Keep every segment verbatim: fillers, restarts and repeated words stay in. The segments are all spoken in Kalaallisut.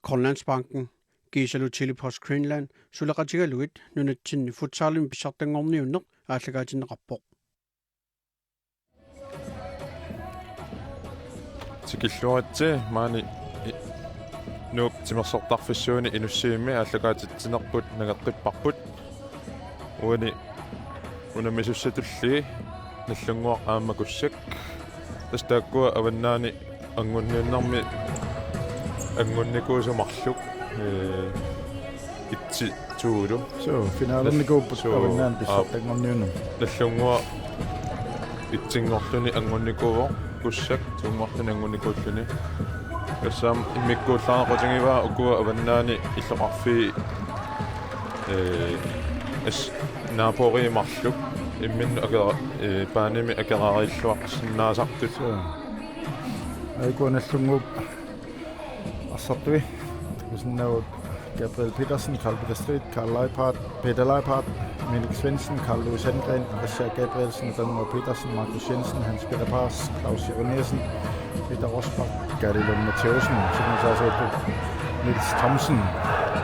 Grønlandsbanken kiisalu Tele-Post Greenland suleqatigalugit nunatsinni futsalimi pissartanngorniunneq aallakaatinneqarpoq. Tikilluaritsi maani i-, Nuuk timersortarfissuuni Inussivimmi aallakaatitsinerput nangeqqipparput. Uani unammisussatulli Nagdlunguaq aamma Kussak. Tassa taakkua avannaani anngunniunnermi anngunnikuusut marluk, ee, itsi tuulu. Suu, finalernikuupput. Suu, avannaani aa, pissartanngorniunnermi. Nagdlunguaq itsinngorluni anngunnikuuvoq, Kussak tuunngorluni anngunnikuulluni. Tassami immikkuullaaqqutigivaa ukua avannaani illoqarfii, ee, as-, naborii marluk imminnut akera-, ee, banimi akerariilluarsinnaasartut. Suu. Aajuku Nagdlunguup arsartui. Kusinnaavut Gabriel Petersen, Karl Peter Street, Karl Leiphardt, Peter Leiphardt, Minik Svendsen, Karl Louis Sandgren, Arisha Gabrielsen, Daniel Petersen, Markus Jensen, Hans Peter Paas, Claus Jeremiassen, Peter Rosbach, Gary Lund Mathæussen, Simon Saasuutu, Niels Thomsen.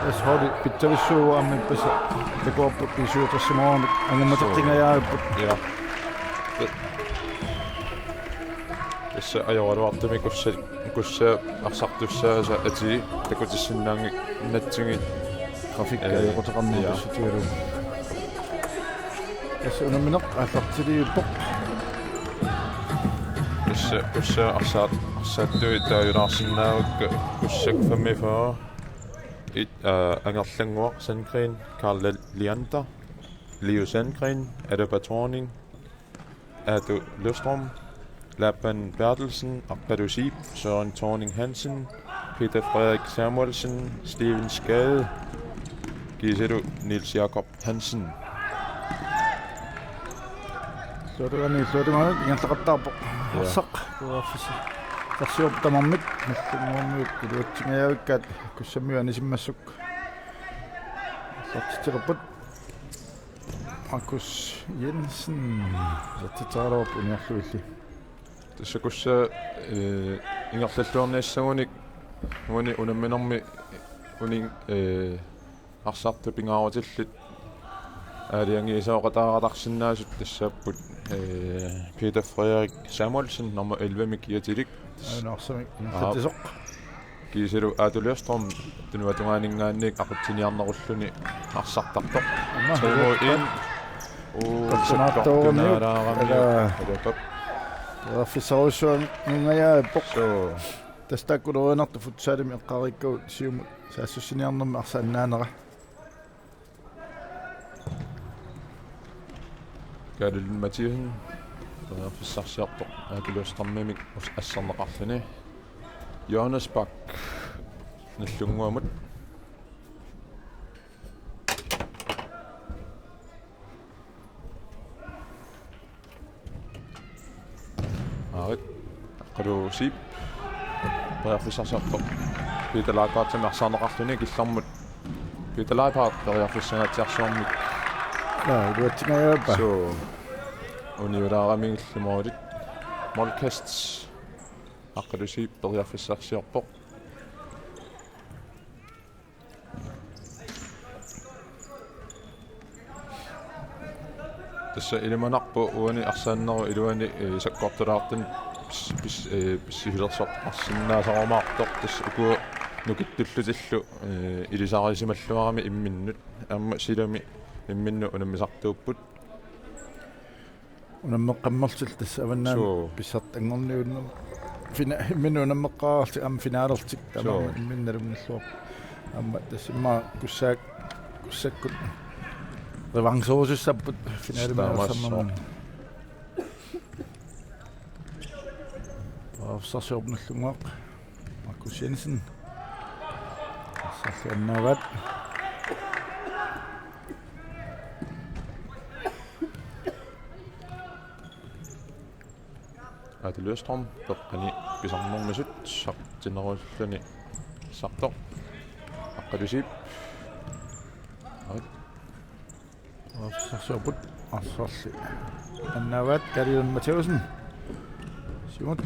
Tassa holdi pitsavissuuvoq aamma passa takuarput B syvogtres-imi angummateqqingajaapput. Ja. Tassa ajoraluartumik Kussa-, Kussaap arsartussaasa atii takutissinnaanngikkaluarlugit. Trafik, ee, ajoquteqarneq, ja, pissutigalugu. Tassa unammineq aallartiliuppoq. Tassa Kussaap arsaat-, arsaattuit taajulaarsinnaavakka Kussak femogfyrre, it-, aa, Angerlannguaq Sandgren, Karl Leander, Leo Sandgren, Adaba Thorning, Aatu Løvstrøm, Laban Berthelsen, Aqqalu Zeeb, Søren Thorning Hansen, Peter Frederik Samuelsen, Steven Skade, kiisalu Niels Jakob Hansen. Soorunami, soorunami ingerlaqattaarpoq. Ja. Arsaq, uaffisi. Tarsiorput tamarmik, Nagdlunguarmiut iluatsingajaavikkaat, Kussammiut anisimmassuk. Arsartitsilerput. Markus Jensen, satsitsaraluarpoq uniorlugilli. Tassa Kussaap, ee, ingerlalluarniassagunik uani unamminermi uning, ee, arsartut pingaarutillit aalajangiisoqataasinnaasut tassaapput, ee, Peter Frederik Samuelsen, nummer elleve-mik kiatilik. Aana arsamik, aa, ingerlatsisoq. Kiisalu Aatu Løvstrøm tunuatungaaninngaanniit aqutsiniarnerulluni arsartartoq. Aamma Timo Høegh-Dam. Uu, Qatsunaartooruniuk, sakkortunaalaarami. Ala. Alapap. Periarfissarujussuanngingajappoq. Suu. Tassa taakku ulorianartut futsalimi eqqaariikkagut siumut saassussiniarnermi arsaq annaanera. Gary Lund Mathæussen periarfissarsiorpoq Aatu Løvstrømimik us-, asserneqarluni. Johannes Bak Nagdlunguamut. Aarit. Aqqalu Zeeb. Periarfissarsiorpoq. Peter Leiphardt-imik arsaarneqarluni killormut. Peter Leiphardt periarfissangaatsiarsuarmik. Naa, iluatsingajaappa. Suu. Uniulaaramiillu moolit. Målkast. Aqqalu Zeeb periarfissarsiorpoq. Tassa ilimanarpoq uani arsaannerup iluani, ee, sakkortulaartunik pis-, pis-, ee, pissusilersortaqarsinnaasarumaartoq, tassa ukua nukittullutillu, ee, ilisarisimalluarami imminnut. Aamma silami imminnut unammisartuupput. Unammeqqammerlutik tassa avannaani. Suu. Pissartanngorniunnermi. Fina-, imminut unammeqqaarlutik aamma finalerlutik. Suu. Tamarmik imminnut nalunngilluarput. Aamma tassa immaqa Kussak-, Kussakkut revancherusussapput finalimi. Taamaassaaq. Arsarnermi. Arsarsiorpoq Nagdlunguaq. Markus Jensen. Arsarli annaavaat. Aatu Løvstrøm, peqqani pisarnermisut, saqqinerulluni arsartoq. Aqqalu Zeeb. Aarit. Arsarsiorput, arsarli annaavaat, Gary Lund Mathæussen. Siumut.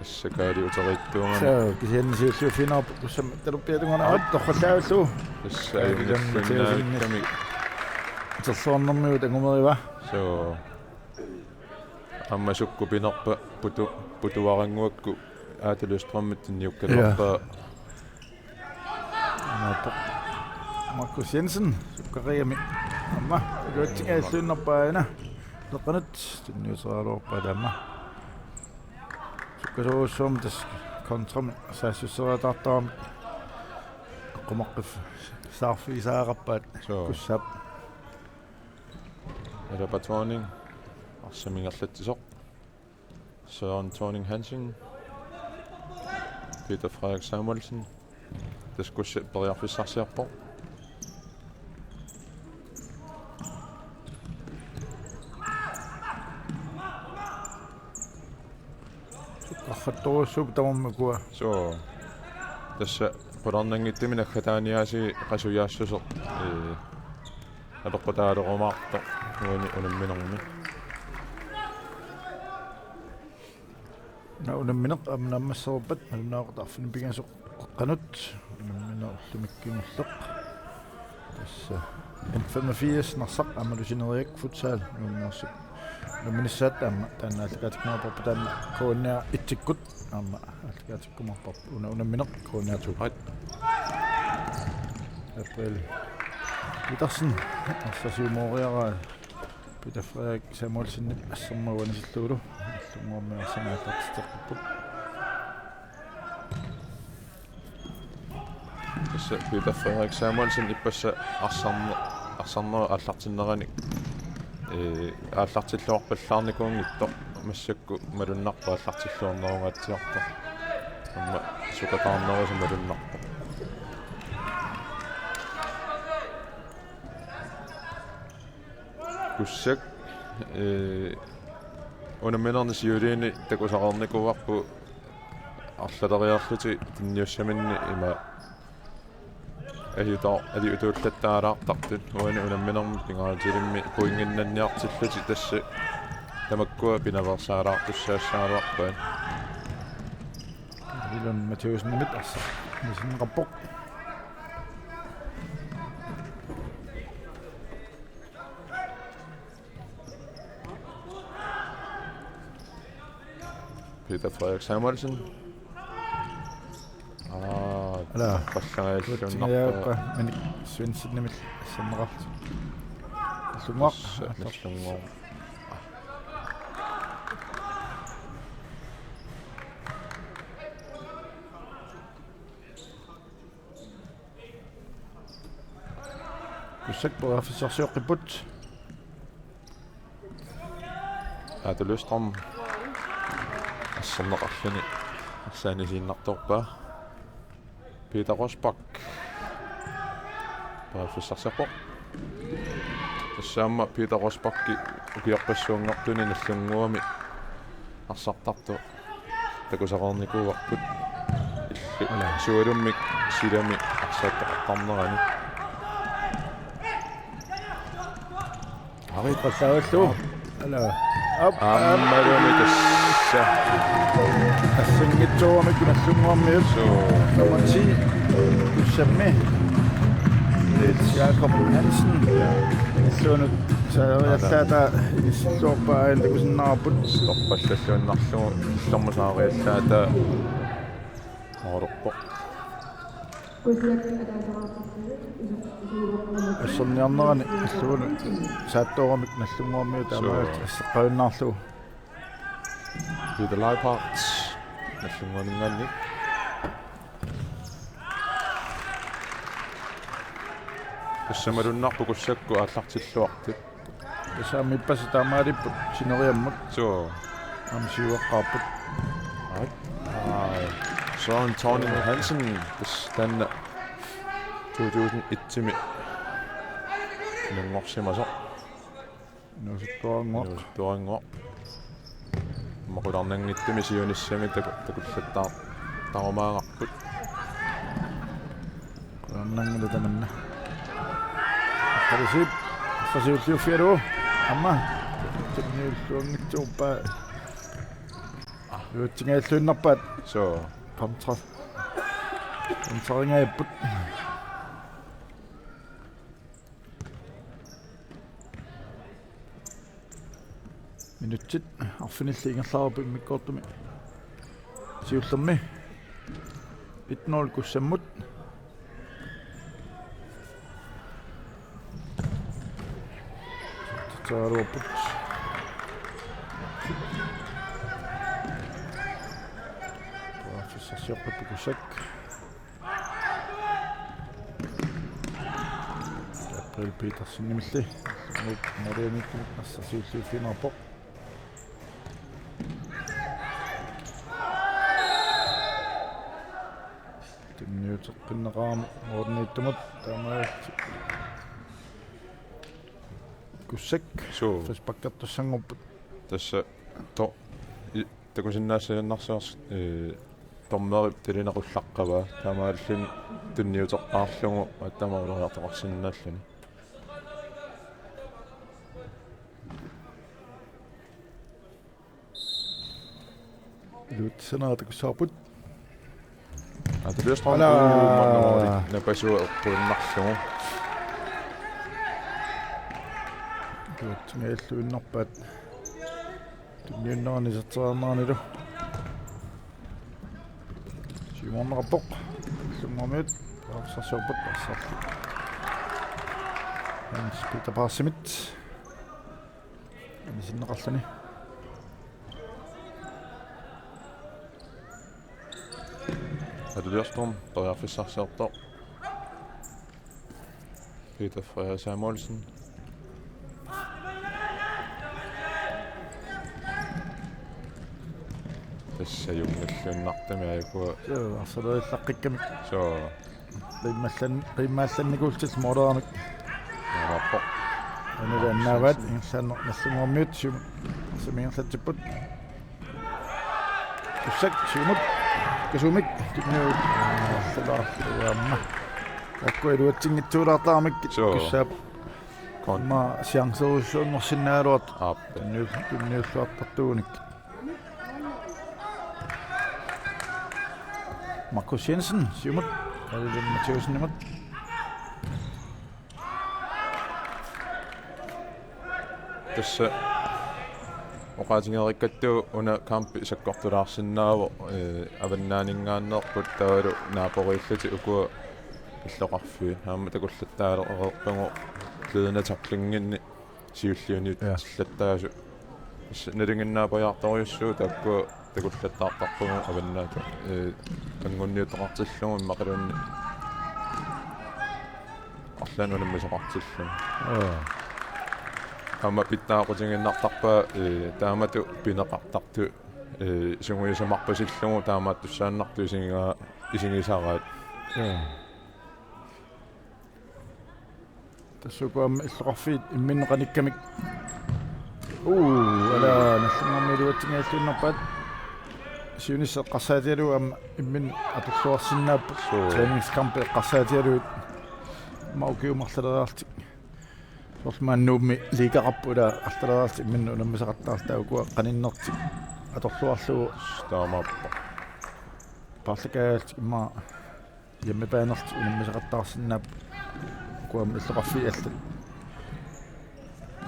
Sakaali uteriittuugami. Soo, kisianni siulliuffigineqarpoq Kussammi taluppiatungaana. Aap. Torrallaavullu. Tassa ajunngilluinnaavikkami. Tersuarnermiut angumeriva. Soo. Aamma sukkut pinerpa putu-, putuarannguakku Aatu Løvstrømip tunniukkaluarpaa. Ja. Aamma Markus Jensen, sukkaqiami. Aamma, iluatsinga illuinnarpaa aana. Leqqanut, tunniuteriaraluarpaa taama. Sukkasoorujussuarmik tassa kontrami saassusseriataartarami. Eqqumaqqif-, saarfigisaaqarpaat. Soo. Kussaap. Alaba Thorning, arsamik ingerlatsisoq. Søren Thorning Hansen. Peter Frederik Samuelsen. Tassa Kussap periarfissarsiorpoq. Sukkarfattorujussuupput tamarmik ukua. Soo. Tassa qularnanngitsumik naggataaniaasiit qasujaassuseq. Ee, apeqqutaalerumaartoq uani unamminermi. Una unammineq aamma naammassereerpat, malunnarpoq arfineq-pingasoq qeqqanut, unammineq ullumikkut kingulleq. Tassa N femogfirs Narsaq aammalu Sineriak Futsal unamminersu-, unamminissaat aamma taanna aallakaatikkumaarparput taanna K N R et-ikkut aamma aallakaatikkumaarparput una unammineq K N R to. Right. April Petersen, arsaq siumooriaraa. Peter Frederik Samuelsenip assernerup anisillugulu. Nagdlunguarmiut arsamik aallartitseqqipput. Tassa Peter Frederik Samuelsen ippassaq arsarne-, arsarnerup aallartinnerani, ee, aallartilluarpallaarnikuunngitsoq massakkut malunnarpoq aallartilluarnerungaatsiartoq. Aamma sukataarnerusoq malunnarpoq. Kussak, ee, unamminerni siuliini takusaqarnikuuarput arlaleriarlutik tunniussaminnik ima aliuto-, aliutuullattaalaartartut uani unamminermi pingaarutilimmi pointinnanniartillutik tassa tamakkua pinaveersaalaartussaassagaluarpaat. Ilun Mathiassenimit arsaq inissineqarpoq. Peter Frederik Samuelsen. Aa, ala, pallangajallunarpoq. Manik Svendsenimit asserneqarlutik. Nagdlunguaq. Tassa, Nagdlunguaq. Kussak periarfissarsioqqipput. Aatu Løvstrøm. Asserneqarluni. Arsaq inissiinnartorpaa. Peter Rosbach. Periarfissarsiorpoq. Tassa aamma Peter Rosbach ukiorpassuanngortuni Nagdlunguami arsartartoq takusaqarnikuuarput. Illu-, ala, sualummik silami arsaattoqartarnerani. Arit qallaagallu. Ala. Aap. Aammalumi tassa. Assanngitsoorami Nagdlunguarmiut. Soo. Nummer ti. Kussammi. Niels Jakob Hansen. Ja. Illuanut saariallaata inissilluarpaa aajuna takusinnaavarput. Torpallalluinnarlugu illermut saariallaata. Aaruppoq. Asserniarnerani illuanut saattooramik Nagdlunguarmiut taamaalillutik asseqqajunnaarlugu. Peter Leiphardt. Nagdlunguaninngaanniit. Tassa malunnarpoq Kussakkut aallartilluartut. Tassa aamma ippassaq taamaalipput Sineriammut. Soo. Aamma siuaqqaarput. Aap. Aa, Søren Thorning Hansen. Tassa taanna to tusind et-imi inunngorsimasoq. Inuusuttuarannguaq. Inuusuttuarannguaq. Aamma qularnanngitsumik siunissami taku-, takullattaar-, tarumaangarput. Qularnanngilaq tamanna. Aqqalusiip, arsaq siulliuffigalugu. Aamma. Tunniulluanngitsoorpaa. Iluatsinngilluinnarpaat. Suu. Kontra. Kontraringajapput. Minutsit arfinillit ingerlareerput immikkoortumi siullermi. Et nul Kussammut. Tassaaluarput. Periarfissarsiorput Kussak. Gabriel Petersenimilli. Morianiittumik arsaq siulliuffigineqarpoq. Tunniuteqqinneqarami Morianiittumut taamaalillutik. Kussak. Suu. Frisparkertussanngorput. Tassa to-, i-, takusinnaasaannarsimas, ee, dommerip talineq ullaqqavaa. Taamaalilluni tunniuteqqaarlugu aatsaat uloriartoqarsinnaalluni. Iluatsissanera takussavarput. Atulias Strøm. Ala. Uu, napasua eqquinnarlugu. Iluatsinngilluinnarpaat. Tunniunnerani iserteriarneranilu. Siumorneqarpoq. Illunngormiut. Periarfissarsiorput arsarlu. Hans Peter Parsimit. Anisinneqarluni. Atulias Storm periarfissarsiortoq. Peter Frederik Samuelsen. Tassa junngilluinnartami aajuku. Suu, arsalerillaqqikkamik. Suu. Qiimmallan-, qiimmaallannikuullutik mooleramik. Naappoq. Anile annaavaat, ingerlaannaq Nagdlunguarmiut, siumut. Siumut ingerlatsipput. Kussak, siumut. Kasumik, tunniut. Arsaleriarlugu aamma. Taakku iluatsinngitsuulaartaramik. Suu. Kussaap. Kon- Aamma chancerujussuanngorsinnaagaluartoq. Aap. Tunniu-, tunniulluartartuunik. Markus Jensen, siumut. Kalilun Mathiassenimut. Tassa oqaatigereerikkatta una kampi sakkortulaarsinnaavoq, ee, avannaaninngaanneerput taavalu naaporiillutik ukua illoqarfiit. Aamma takullattaalereerpagu ledende tacklinginni siulliunit. Ja. Tillattaasut. Tassa nalinginnaapajaartorujussuuvoq taakku takullattaartarpagut avannaata, ee, anngunniuttoqartillugu immaqaluunniit arlaannik unammisoqartillugu. Ja. Aamma pitsaaqutigiinnartarpaa, ee, taamatut pineqartartut, ee, sungiusimarpasillugu taamaattussaannartut isigiga-, isigisaraat. Ja. Tassa uku aamma illoqarfiit imminnut qanikkamik. Uu, ala, Nagdlunguarmiut iluatsinngilluinnarpaat. Siunissaq eqqarsaatigalugu aamma imminnut atorluarsinnaapput. Suu. Træningskampi eqqarsaatigalugit. Aamma ukiut marloriarlutik. Soorlu maani Nuummi liigaqarput, ila arlaleriarlutik imminnut unammisaqattaarlutik ukua qaninnertik atorluarlugu. Taamaappoq. Paarlakaagallutik immaqa hjemmebaanertik unammisaqattaarsinnaapput. Ukua aamma illoqarfiit allat.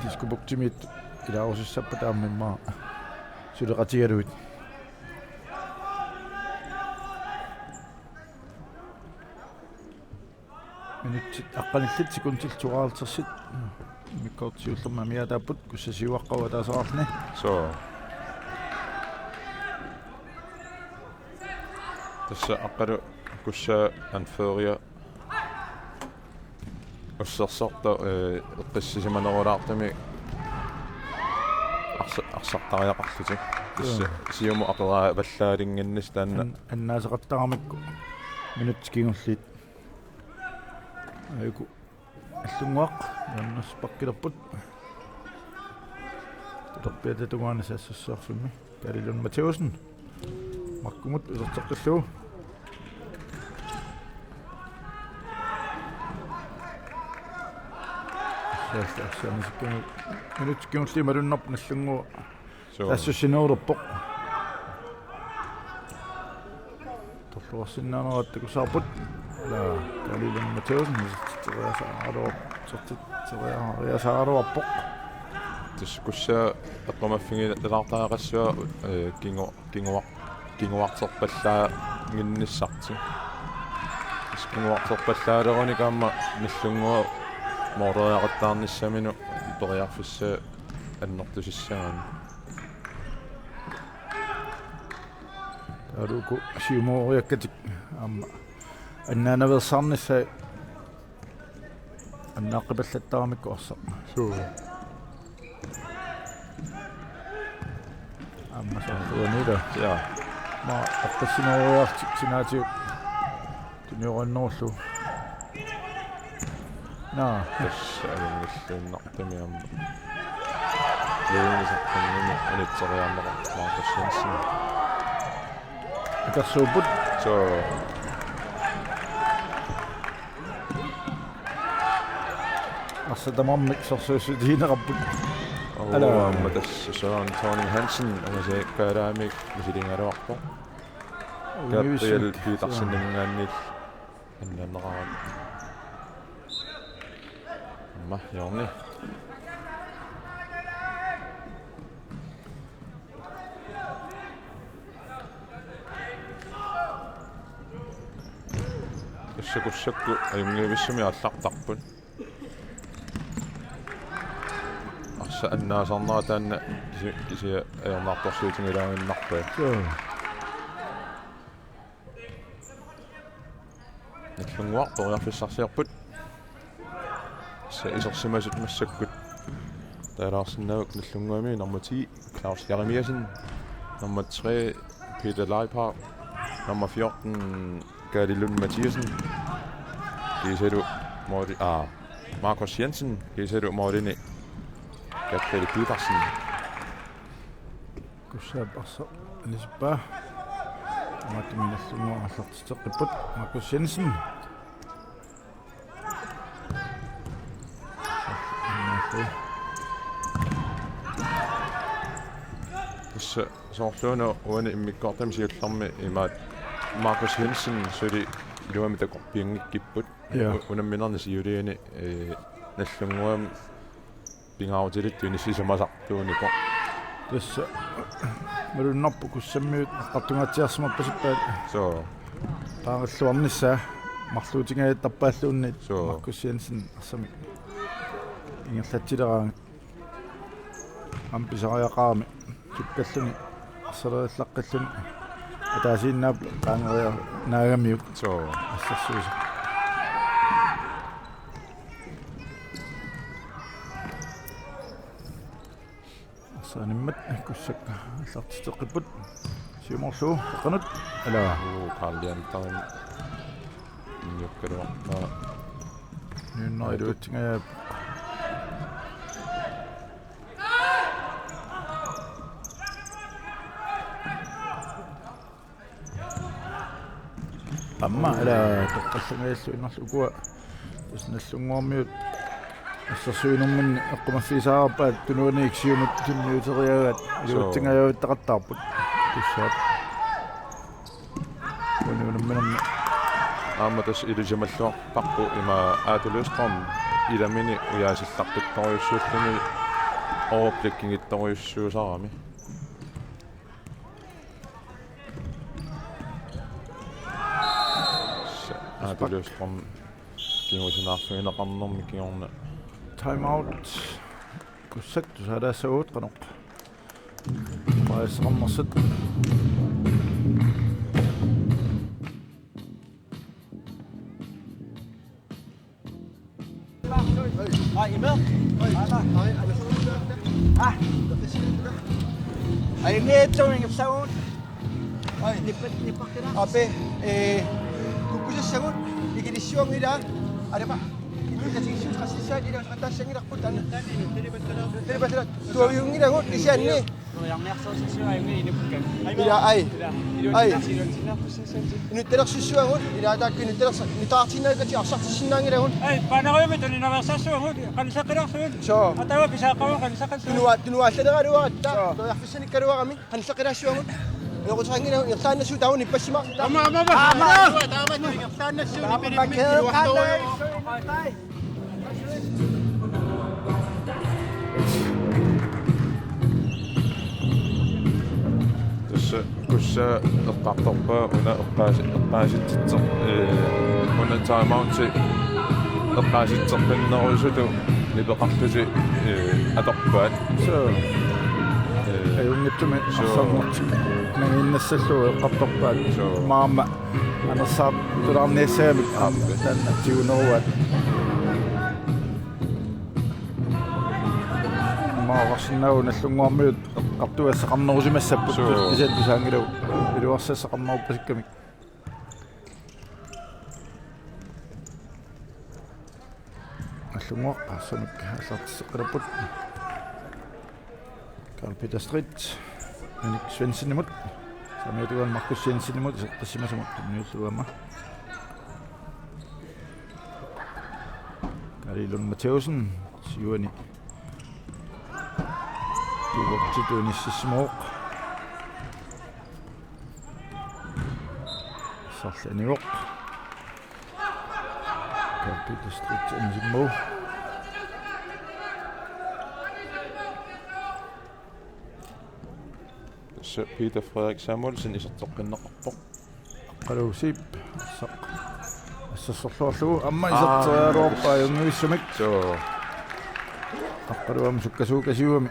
Diskobugtimiittut ilaarusussaapput aamma immaqa suleqatigalugit. Minutsit aqqanillit sekundit tooghalvtreds. Immikkoortoq siullermik amigaataapput, Kussap siuaqqavoq ataaseq arni. Suu. Tassa Aqqalu Kussap anføreria ussersortoq, ee, eqqissisimanerulaartumik arsa-, arsartariaqarlutik. Tassa. Joo. Siumut aqeraavallaalinnginnissaq taanna. An-, annaaseqattaramikku minutsit kingulliit. Aajuku Illunnguaq, Jonas Bakkilerput. Tutorpiata tungaani saassussiorfimmi. Kalilun Mathiassen. Markumut iserteqqillugu. Saassussiornisikkigu. Minutsit kingulliit malunnarpoq Nagdlunguaq. Suu. Saassussinerulerpoq. Ulluarsinnaanerat takusarput. Ila Kalilun Mathæussen isertitseriasaaraluar-, isertitseriasaaraluarpoq. Tassa Kussa eqqumaffigilaartariaqassua, eh, kingu-, kinguar-, kinguarterpallaannginnissartik. Tassa kinguarterpallaaleruni aamma Nagdlunguaq mooriaqattaarnissaminut periarfissaa annertusissagaanni. Taavalu uku siumoriakkatik aamma annaanaveersaarnissaat annaaqqipallattaramikkit arsaq. Suu. Aamma saartuaniila. Ja. Maa aqqissineriartik sinaatigut. Tuniorannerullu. Naa. Tassa ajunngilluinnartumi aamma. Liunisartanngini anitseriarneqarpoq Markus Jensen. Akersuupput. Suu. Arsaq tamarmik sorsuussutigineqarput. Oo, ala. Aamma tassa Søren Thorning Hansen, angasiakkaalaamik misiligaluarpoq. Gabriel Peterseniminngaanniit annaanneqarami. Aamma hjørne. Tassa Kussakkut ajunngivissumik aallartarput. Arsaq annaasarnera taanna kisi-, kisianni ajornartorsiutigilaarinnarpaa. Suu. Nagdlunguaq periarfissarsiorput. Tassa isersimasut massakkut taalaarsinnaavaat Nagdlunguami. Nummer ti, Claus Jeremiassen. Nummer tre, Peter Leiphart. Nummer fjorten, Kaali Lund Mathiassen. Kiisalu måli-, aa, Markus Jensen. Kiisalu målini Gabriel Petersen. Kussaap arsaq anisippaa. Maattumik Nagdlunguaq aallartitseqqipput. Markus Jensen. Tassa soorluuna uani immikkoortumi siullermi imaat Markus Jensen suli iluamik takorpianngikkipput. Ja. U-, unamminerni siuliini, eh, Nagdlunguami pingaarutilik tunissisimasartuunikoq. Tassa malunnarpoq Kussammiut eqqartungaatsiarsimappasippaat. Suu. Qaangerluarnissaa marluutingajattarpaalluunniit. Suu. Markus Jensen arsamik ingerlatsileraangat. Aamma pisariaqarami tukkalluni arsaleriallaqqilluni ataasiinnaapput qaangeriarnaagamiuk. Suu. Assersuisoq. Arsaanimmat Kussakka aallartitseqqipput. Siumorlugu qanut. Ala. Uu, Karl Jan Dam. Niukkaluarpaa. Nuunnerup iluatsingajaappoq. Aamma, ala, toqqallangajallugit innarlu ukua. Tassa Nagdlunguarmiut assersuinerminni eqqumaffigisaarpaat tunuaniit siumut tunniuteriaraat. Suu. Iluatsingajavittaqattaarput. Kussaap. Uani unamminermi. Aamma tassa ilisimalluarparput ima Aatu Løvstrøm ilamini ujaasillartuttorujussuulluni overblikkinngittorujussuusarami. Aatu Løvstrøm kingusinaarfigineqarnermi kingorna. Time out. Kussak tusaalaassavagut qanoq. Paasisaqarnersut. Hej, I med? Hej. Hej. Ah. Hej, I med? To, en, så. Hej. Nipper, nipper, det der. Oppe, øh, kukkusassagut, ikilissuanngilaq, alama. Inuit atigiissutissaat ila qataassanngilaq putan. Tuaviunngilagut, kisianni. Ila, ai. Ai. Inuttalersussaagut, ila taakku inuttalersa-, nutaartinnaakkatit arsartissinnaanngilagut. Ai, paanariumi tuninaveersassuagut, qanseqqilaarsugut. Soo. Ataava pisaaqqagut, qanseqqassaagut. Tunua-, tunuaallaleeraluaratta, soo, tuaviarfissanikkaluarami, qanseqqilaassuagut. Ajoquteqanngilaq, ingerlaannassuup taava nippassima. Aamma, aamma, aamma. Aamma. Taava ingerlaannassuup nippassima. Tassa Kussa eqqartorpaa una eqqaasi-, eqqaasitsitseq, ee, una timeouti eqqaasitseqqinnerusutut nipeqarlusi, ee, atorpaat. Suu. Ee, ajunngitsumik suu. Arsarnertik nangiinnassallugu eqqartorpaat. Suu. Maama anersaartulaarniassagamik. Aap. Taanna tiguneruaat. Maarsinnaavoq Nagdlunguarmiut eqqartugassaqarnerusimassapput. Suu. Kisianni tusaanngilagut iluarsassaqarneruppassikkamik. Nagdlunguaq arsaq aallartisseqqilaapput. Karl Peter Street, Minik Svendsenimut. Saamiata tungaanut Markus Jensenimut, isertissimasumut, tunniullugu aamma. Kaali Lund Mathæusen, siuani. Tuuvortitut inississimavoq. Arsarlu anivoq. Karl Peter Street anisimmagu. Tassa Peter Frederik Samuelsen isertoqqinneqarpoq. Aqqaluup Zeeb, arsaq. Assersorluarlugu, aamma. Aa, iserteriaraluarpaa ajunngivissumik. Suu. Aqqaluup aamma sukkasuukasiugami.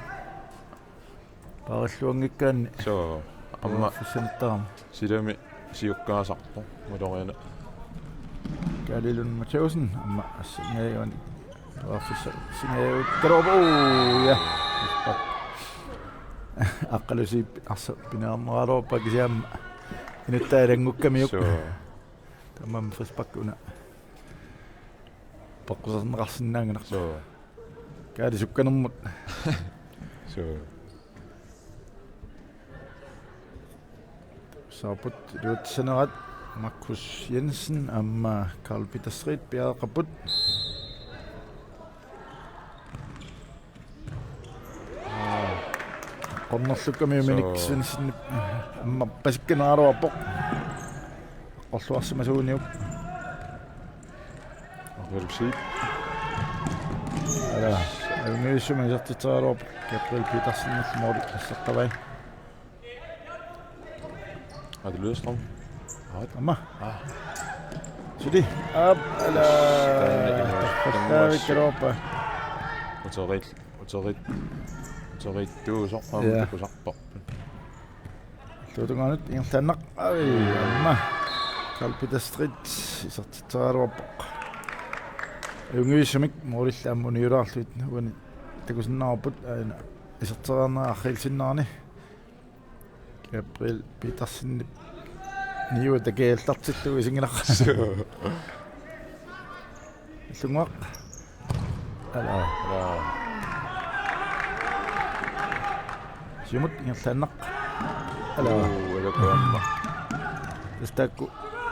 Paarilluanngikkaanni. Suu, aamma. Periarfissanertarami. Silami siukkaasarpoq, maloriana. Kaali Lund Mathæusen, aamma assingajuani. Periarfissasingajuakkaluarpoq, uu, ja. Aqqaluup Zeeb arsaq piniarneraluarpaa kisianni aamma inuttaa ilanngukkamiuk. Suu. Tamanna frispark una. Peqqusarneqarsinnaannginnaq. Suu. Kaali sukkanermut. Suu. Saaput iluatsinerat Markus Jensen aamma Karl Peter Street piareeqqapput. Qernerlukkami. Suu. Minik Svendsen aamma pasikkaneraluarpoq. Qorluarsimasuuniuk. Aqqaluup Zeeb. Ala, ajunngivissumik isertitseriaraluarpoq Gabriel Petersenip måli asseqqivaat. Adi Løvstrøm. Aat. Aamma. Aa. Suli. Aap, ala. Taanna ilumoorpoq. Qastaavik kaluarpa. Uterit, uterit, uterittuusoq aamma. Ja. Takusarparput. Illuatungaanut ingerlaannaq. Ai, aamma. Karl Peter Street isertitseriaraluarpoq. Ajunngivissumik målillu aamma uniulaarlugu uani takusinnaavarput aana iserteriarnera arriilsinnerani. Gabriel Petersenip niua takiallartillugu isinnginnaq. Suu. Nagdlunguaq. Ala. Ala. Siumut ingerlaannaq. Ala. Uu, ala kuamma. Tassa taakku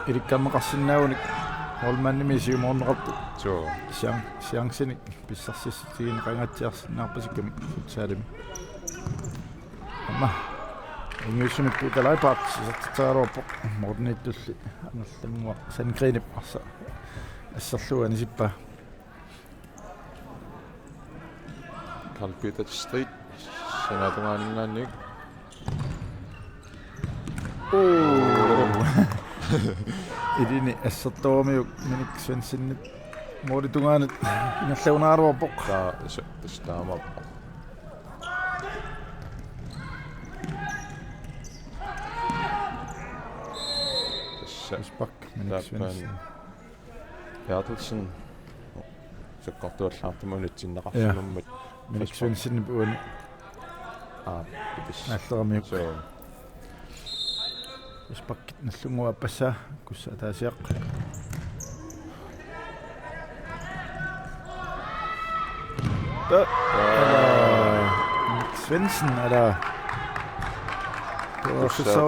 ilikkarneqarsinnaagunik målmandimit siumoorneqarput. Suu. Chan-, chancinik pissarsissutigineqangaatsiarsinnaarpasikkamik futsalimi. Aamma. Ajunngivissumik Peter Leibhardt isertitseriaraluarpoq. Morten Ittulli. Nagdlunguaq Sandgreenip arsaq. Asserlugu anisippaa. Karl Peter Street. Sanaatungaaninngaanniit. Uu. Ilini assertorumiuk Minik Svendsenip målip tungaanut ingerlagunaraluarpoq. Taa-, s-, s-, taamaappoq. Tassa. Frispark, Minik Svendsen. Berthelsen. Sakkortuallaartumik unitsinneqarsimammat. Ja. Minik Svendsen uani. Aa, pitis. Naalleramiuk. Suu. Frispark Nagdlunguaq aappassaa, Kussa ataasiaq. Taa. Aa. Minik Svendsen, ala. Kussa. Kussa.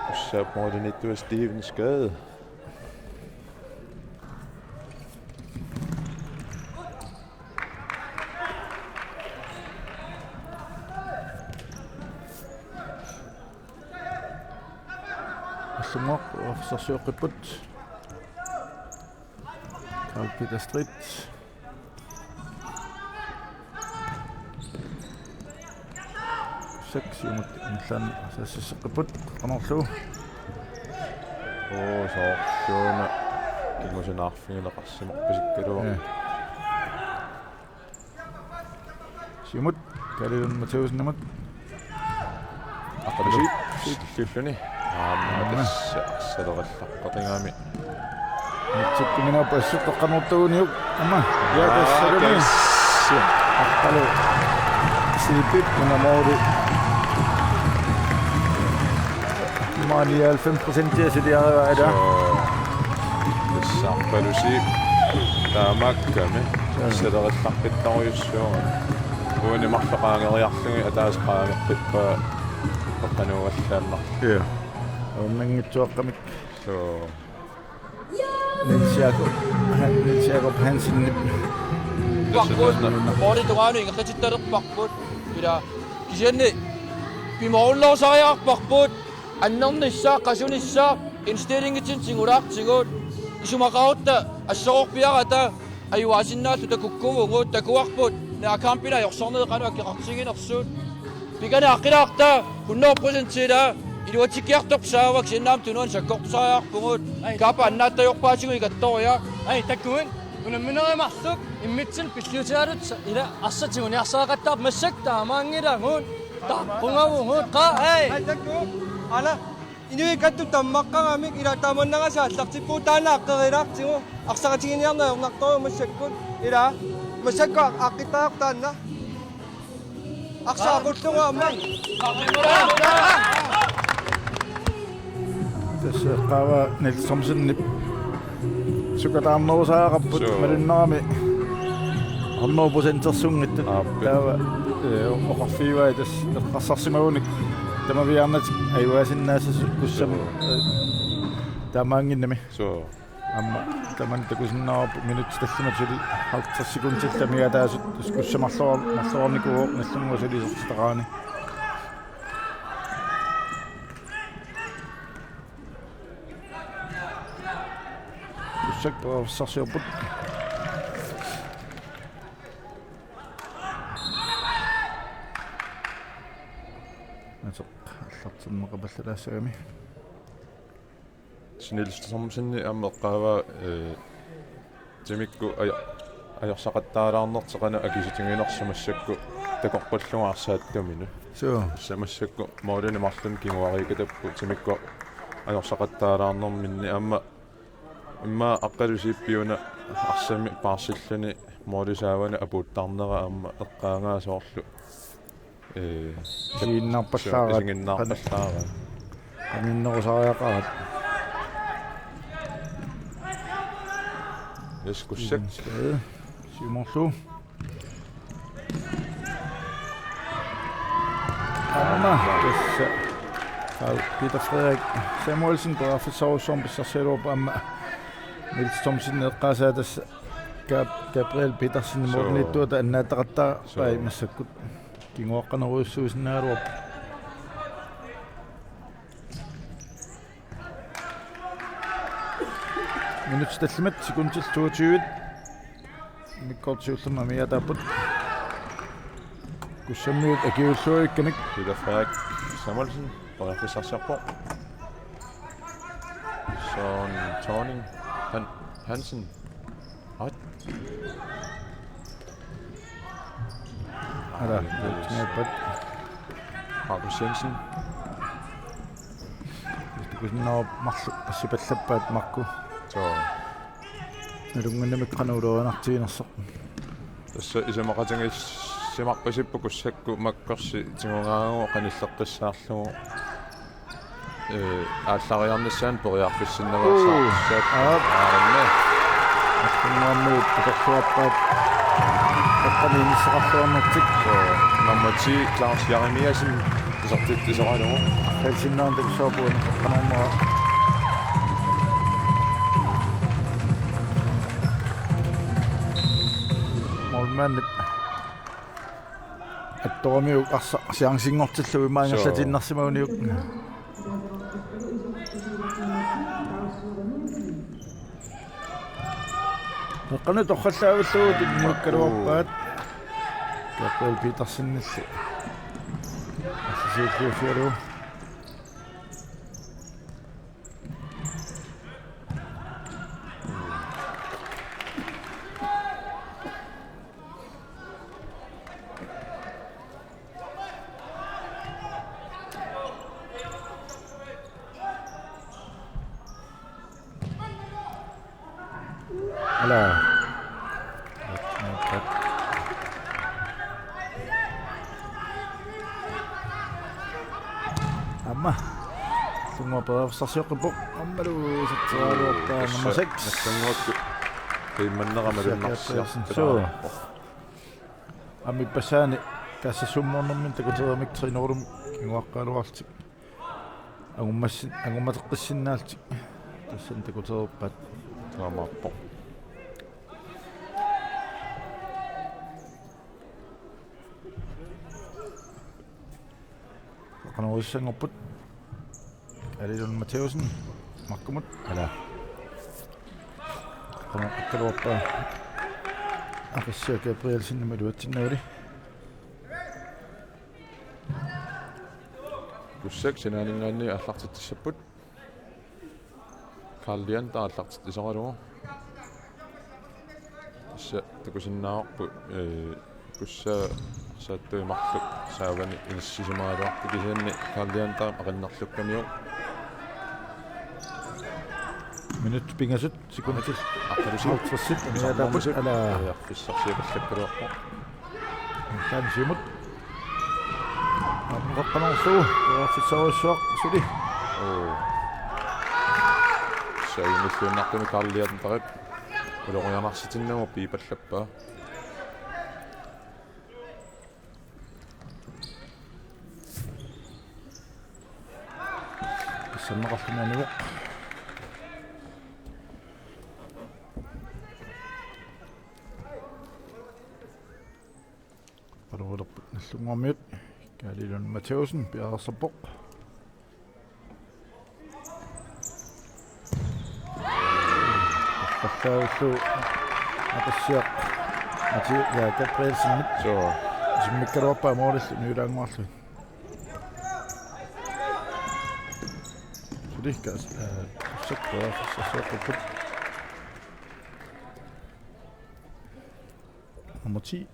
Kussa målimiittup Steven Skade. Allunnguaq periarfissarsioqqipput. Karl Peter Street. Seks imut inillaan sassisseqqipput qanorlu. Oo, soorluuna kingusinarfigineqarsimappasikkulu. Ja. Siumut, Kalilun Mathæussenimut. Aqalusi, siulliulluni. Aamma tassa arsalerallarpatigami. Mitsikkuminaappa assut qanortuuniuk. Aamma. Ja, tassalumi. Aqqalu. Siipip una måli. Maani halvfems procent suliarivaa ila. Tassa Aqalusi taamaakkami. Arsalerallarpittorujussuuvoq. Uani marluk qaangeriarlugit ataaseq qaangerpippaa eqqanuallaannaq. Ja. Uummanngitsuaqqamik. Suu. Niels Jakob, Niels Jakob Hansen. Tassa, tassa. Måli tungaanut ingerlatittalerparput. Ila kisianni pimoorunnarsariaqarparput. Annernissaat, qasunissaat, indstillingitsinni tigulaartigut. Isumaqarutta assororpiarata ajugaasinnaalluta kukkuvugut, takuarput nagkampinut ajorsarneq qanoq akeqartiginersut. Pikani aqqilaarta, hundrede procent ila iluatsikkiartorput saava, kisianni aamma tunuani sakkortusariaqarpugut. Ai. Kaapa annaattajorpaatigut ikattoria. Ai, takuin, unamminerup marluk immitsinnut pilliutigalugit ila arsaq tiguniarsareqattaarpoq, massakkut taamaanngilagut. Taaqqugavugut, qaa, ai. Ai, takuuk. Ala. Inuit kattut tammaqqaramik ila tamanna aamma aallartippugut, taanna aqqerilaartigu arsaqatiginiarneq ajornartorujuuvoq massakkut. Ila massakkut aqqittariaqarpoq taanna. Arsaq aqullugu aamma. Tassa eqqaavaa Niels Thomsenip sukataarnerusariaqarput. Suu. Malunnarami hundrede procentersunngitsut. Aap. Taava, eh, oqarfigai tassa eqqarsarsimagunik tamaviaarnatik ajugaasinnaassasut Kussammi, eh, taamaannginnami. Suu. Aamma tamanna takusinnaavarput minutsit tallimat suli halvtreds sekundillu amigaataasut, tassa Kussami marlor-, marlornikuuvoq Nagdlunguup suliassaqarani. Kussak periarfissarsiorput. Ateq aallartinneqapallalaassagami. Niels Thomsen aamma eqqaavaa, eh, timikkut ajo-, ajorsaqattaalaarnertik qanoq akisutiginersut massakkut takoqqullugu arsaattuminut. Suu. Tassa massakkut målinik marlunnik kinguariikatapput timikkut ajorsaqattaalaarnerminni, aamma immaqa Aqqalusiippiuna arsamik paarsilluni måli saavani apuuttarnera aamma eqqaagaa soorlu. Ee, isiginnarpallaaraat. Isiginnarpallaaraat. Qaninnerusariaqaraat. Yes, Kussak. Siumorlu. Aamma tassa. Peter Frederik Samuelsen periarfissarujussuarmik pissarsigaluarpoq, aamma Niels Thomsen eqqaasaa tassa Gab-, Gabriel Petersen. Suu. Målimiittuata annaataqattaarpai. Suu. Massakkut. Kinguaqqanerujussuusinnaagaluarpoq. Minutsit tallimat, sekundit toogtyve. Immikkoortoq siullermik amigaataapput. Kussammiut akiuulluavikkamik. Peter Frederik Samuelsen periarfissarsiorpoq. Søren Thorning Han-, Hansen. Aa. Ala, Markus Jensen. Takusinnaavarput marluk assipallappaat Marku. Suu. Nalunnginnamik qanoq ulorianartiginersoq. Tassa isumaqatigiissimarpasippoq Kussakkut makkorsi tigugaagu qanilleqqissaarlugu. Ee, aallariarnissaanut periarfissinnaveersaartussaat. Uu. Aap. Aamma. Assungaammiut atorluarpaat. Taqqaniinnissaqarluarnertik. Suu, nummer ti, Claus Jeremiassen, isertitsisoralugu. Helsinnaantik soorpuun qanormaa. Målmandip attoramiuk arsaq chancingortillugu immaqa ingerlatinnersimaguniuk. Suu. Qanoq torrallaavillugu tunniukkaluarpaat. Gabriel Petersenillu. Assisiulluuffigalugu. Ala. Aamma. Nagdlunguaq periarfissarsioqqippoq. Aammalu iserteraluarpaa nummer seks. Nagdlunguakkut qiimmannera malunnarsiartoq. Suu. Aamma ippassaani kassassuummoornermini takutereeramik trænerimut kinguaqqagaluarlutik. Angummassin-, angummateqqissinnaallutik. Tassani takutereerpaat. Taamaappoq. Qanoq issanngorput. Alilun Mathæussen. Markumut. Ala. Qanoq ikkaluarpaa. Aqissiaq Gabrielsenimut iluatsinnagu. Kussak sinaaninngaanniit aallartitsissapput. Karl Leander aallartitsisaralugu. Tassa takusinnaavarput, ee, Kussaa arsaattui marluk saavani inissisimagaluarpoq kisianni Karl Leander aqinnerlukkamiuk. Minut pingasut sekundit. Aqqalusi. Halvtredsit. Amiataaput. Ala. Periarfissarsiorpallakkaluarpoq. Aamma siumut. Aamma qaqqanerlu. Periarfissarsuaq suli. Oo. Saimilluinnartuni Karl Leanderip. Ulorianaarsitinnagu piipallappaa. Pissanneqarluni anivoq. Paluulerput Nagdlunguarmiut. Kaaliilun Mathæussen piareersarpoq. Qallaullu Aqissiaq Mati-, ja, Gabrielsenip. Suu. Isimmikkaluarpaa målillu niulaannguarlu. Sulikkaas, øh, sektor, sektor. Nummer ti.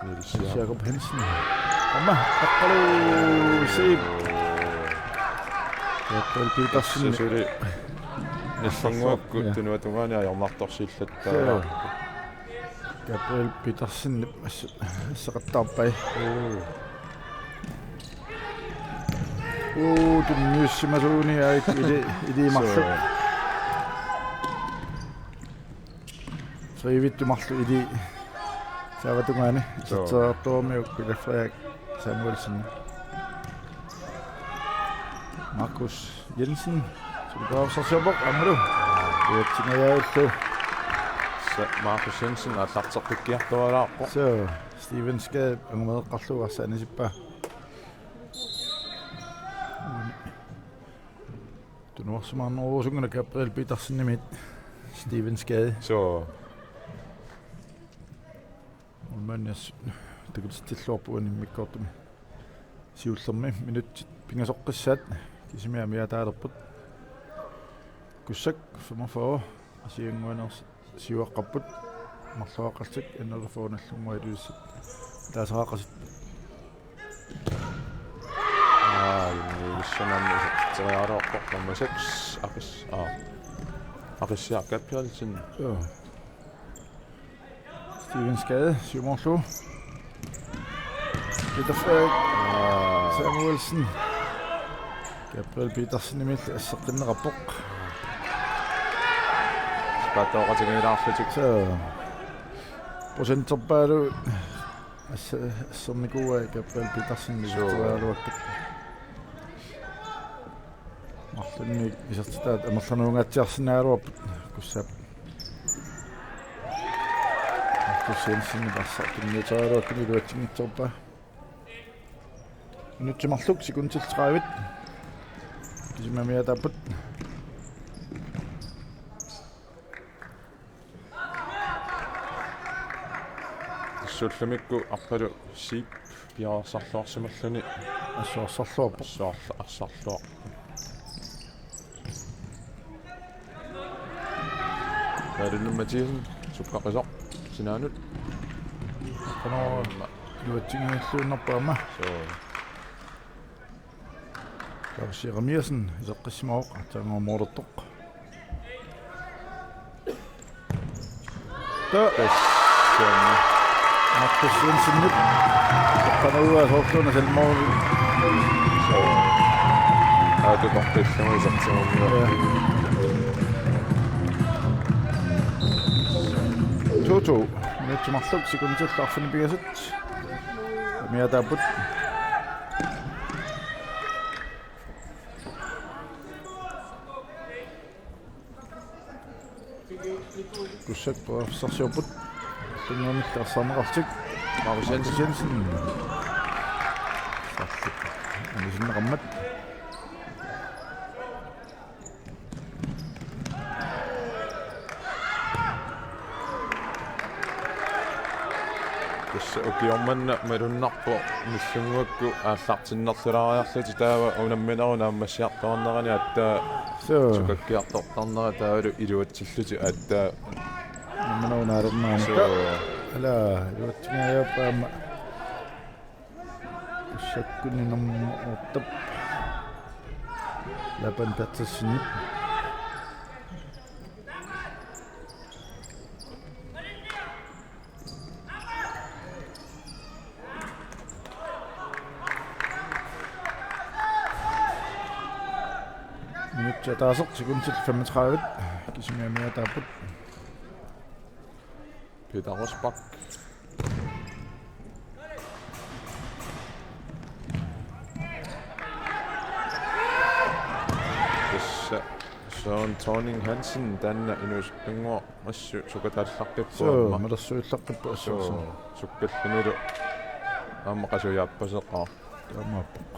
Niels Jakob Hansen. Aamma, aqqalu siip. Gabriel Petersen. Suli. Nagdlunguakkut tunuatungaani ajornartorsiillattaarpoq. Gabriel Petersen assaqattaarpai. Uu, tunniussimasuuni aat ili, ili marluk. Trivittut marluk ili saavatungaani. Suu. Isertitseriartuuvoq Pelle Frederik Samuelsen. Markus Jensen. Sulipaarsarsiorpoq aammalu. Uatsingajaullu. Sa-, Markus Jensen aallarteqqikkiartualaarpoq. Suu, Steven Skade angumereqqarlugu arsaq anisippaa. Tunuarsimaarneruvoq usunga Gabriel Petersenimit Steven Skade. Suu. Målmandiassut takutitsilluarpoq uani immikkoortumi. Siullermi minutsit pingasoqqissaat kisimi amiataalerput. Kussak femogfyrre. Asiannguaneersoq siuaqqapput. Marloqaqallutik N otteogfyrre Nagdlunguaq Ilulissat. Taasaqaqasut. Aa, Ilulissat aamma isertitseriaraluarpoq nummer seks, Aqis-, aa, Aqissiaq Gabrielsen. Joo. Steven Skade, siumoorlugu. Peter Frederik. Aa. Samuelsen. Gabriel Petersenimit asseqqinneqarpoq. Spatooqatigiilaarlutik. Suu. Procenterpaalu assa-, assernikuuai Gabriel Petersen. Suu. Isertitseriaraluakkat. Marlunnik isertitaat amerlanerunngatsiarsinnaagaluarput Kussaap. Markus Jensen arsaq tunniuteriaraluakkani iluatsinngitsoorpaa. Minutsit marluk sekundit tredive. Kisimi amiataapput. Ullumikkut Aqqalu Zeeb piareersarluarsimalluni. Assuarsarluarpoq. Assuarla-, assarluar. Valunum Mathiassen, sukkaqisoq sinaanut. Qanoq iluatsinngilluinnarpoq aamma. Suu. Lars Jeremiassen iseqqissimavoq, aatsaannguaq moolertoq. Ta-, tassami. Markus Jensenip. Qanoq soorluuna selvmål. Aatu toqqillugu isertigummioq. Ja. To to. Minutsit marluk, sekundit arfineq-pingasut. Amiataapput. Kussak periarfissarsiorput. Tunnuamilli arsaarneqarlutik. Markus Jensen. Markus Jensen. Anisinneqarmat. Tassa ukioq manna malunnarpoq Nagdlunguakkut aallartinnerlulaariarlutik, taava unamminerup naammassiartornerani aatsaat. Suu. Sukakkiartortarnera taavalu iluatsillutik aatsaat. Unamminerup naalernerani. Suu. Ala, iluatsingajaappaama. Kussakkuni nummer otte. Laban Berthelsen. Minutsit ataaseq, sekundit femogtredive. Kisimik amiataapput. Peter Rosbach. Tassa Søren Thorning Hansen, taanna inuusuttunnguaq assut sukataallaqqippoq. Suu, aamma malersuillaqqippoq assut. Suu, sukkallunilu aamma qasujaappaseqaaq. Taamaappoq.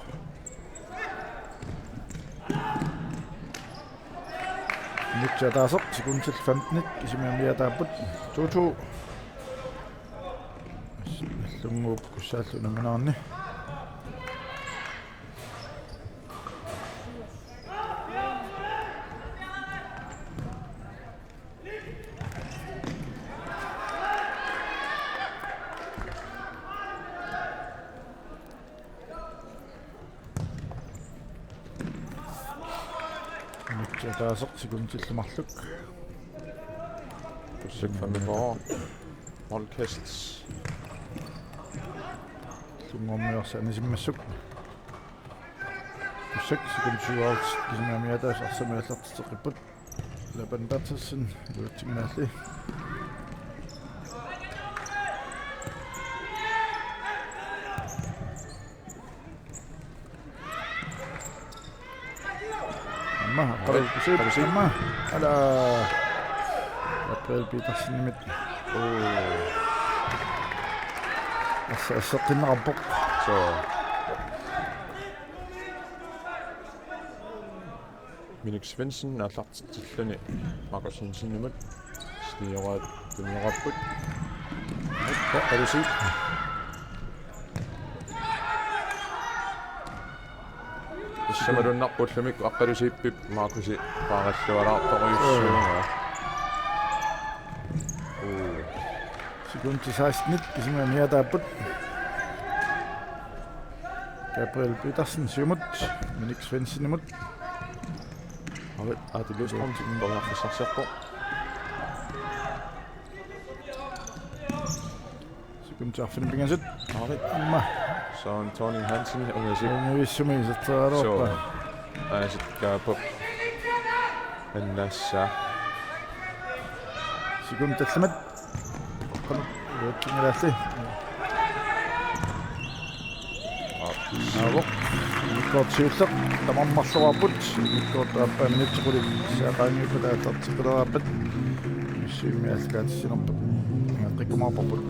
Minutsit ataaseq, sekundit femtenit, kisimik amiataapput. To to. Nagdlunguup kussaallu unamminerani. Minutsit ataaseq, sekundillu marluk. Kussak femogfyrre. Holdkast. Nagdlunguarmiut arsaq anisimmassuk. Kussak, sekundit syvoghalvtreds, kisimik amiataasoq, arsamik aallartitseqqipput. Laban Berthelsen, iluatsinngilaalli. Aamma, Aqqalu Zeeb, Aqqalu Zeeb. Aamma. Ala. Gabriel Petersenimit. Oo. Assa-, asseqqinneqarpoq. Suu. Minik Svendsen aallartitsilluni Markus Jensenimut. Stigeraa tunniupput. Aqqalu Zeeb. Tassa malunnarpoq ullumikkut Aqqalu Zeebip Markusi paarallualaartorujussuuvoq. Uu. Sekundit sekstenit kisimik amiataapput. Gabriel Petersen siumut, Minik Svendsenimut. Arit, Aatu Løvstrøm, periarfissarsiorpoq. Sekundit arfineq-pingasut. Arit. Aamma. Søren Thorning Hansen, ungasik. Ungasissumi iserteraluarpaa. Suu. Aasiit Kaapo. Annassa. Sekundit tallimat. Qanoq iluatsinngilaalli. Naavoq. Immikkoortoq siulleq tamarmik marloraarput. Immikkoortoq aappaa minutsit qulit saqqummiuppata aallarteqqileraarput. Misissuimmi aallakaatitsinerput. Ingaqqikkumaarparput.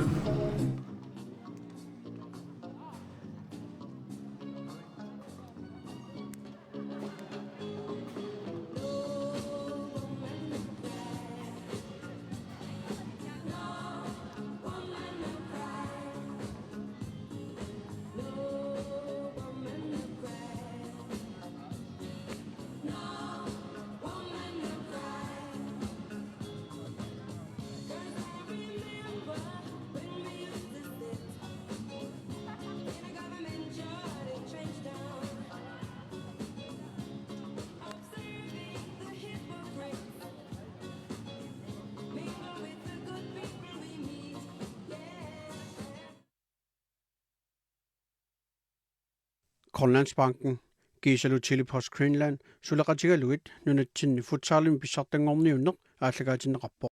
Grønlandsbanken kiisalu Tele-Post Greenland suleqatigalugit nunatsinni futsalimi pissartanngorniunneq aallakaatinneqarpoq.